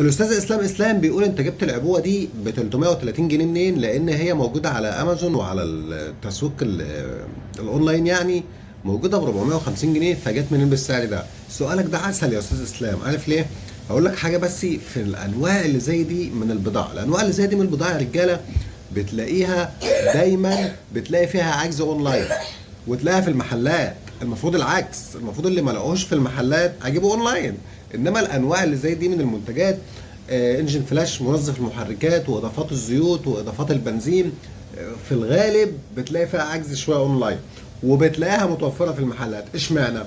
الاستاذ اسلام اسلام بيقول انت جبت العبوه دي ب 330 جنيه منين؟ لان هي موجودة على امازون وعلى التسويق الاونلاين، يعني موجودة ب 450 جنيه، فجت منين بالسعر ده؟ سؤالك ده عسل يا استاذ اسلام. عارف ليه؟ هقول لك حاجة، بس في الانواع اللي زي دي من البضاعه، الانواع اللي زي دي من البضاعة يا رجاله بتلاقيها دايما، بتلاقي فيها عجز اونلاين وتلاقيها في المحلات. المفروض العكس، المفروض اللي ما لقوهوش في المحلات اجيبه اونلاين. انما الانواع اللي زي دي من المنتجات، engine flush، منظف المحركات واضافات الزيوت واضافات البنزين، في الغالب بتلاقي فيها عجز شوية اونلاين وبتلاقيها متوفرة في المحلات. اشمعنى؟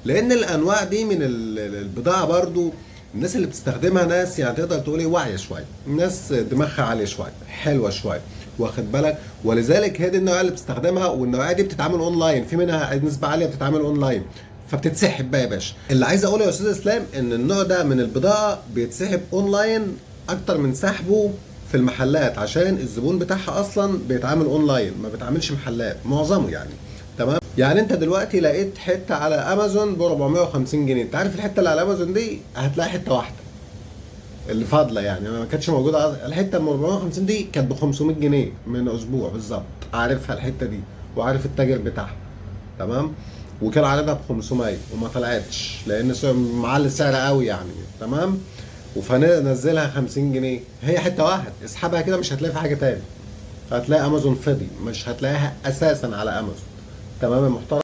لان الانواع دي من البضاعة برضو الناس اللي بتستخدمها ناس يعني تقدر تقول ايه، واعية شوية، ناس دماغها عالية شوية، حلوة شوية، واخد بالك؟ ولذلك هي دي النوعية اللي بتستخدمها، والنوعيه دي بتتعامل اونلاين، في منها نسبه عالية بتتعامل اونلاين، فبتتسحب بقى يا باشا. اللي عايز اقوله يا استاذ اسلام ان النوع ده من البضاعة بيتسحب اونلاين اكتر من سحبه في المحلات، عشان الزبون بتاعها اصلا بيتعامل اونلاين، ما بيتعاملش محلات معظمه يعني. تمام؟ يعني انت دلوقتي لقيت حتة على امازون ب 450 جنيه، انت عارف الحتة اللي على امازون دي هتلاقي حتة واحدة اللي فاضلة، يعني ما كانتش موجودة الحتة ال 450 دي، كانت ب 500 جنيه من اسبوع بالظبط، عارفها الحتة دي وعارف التاجر بتاعها. تمام؟ وكان عارضها ب 500 وما طلعتش لان معلي السعر قوي يعني. تمام؟ فنزلها 50 جنيه، هي حتة واحدة اسحبها كده مش هتلاقي في حاجة تاني، هتلاقي امازون فضي، مش هتلاقيها اساسا على امازون. تمام يا محترم؟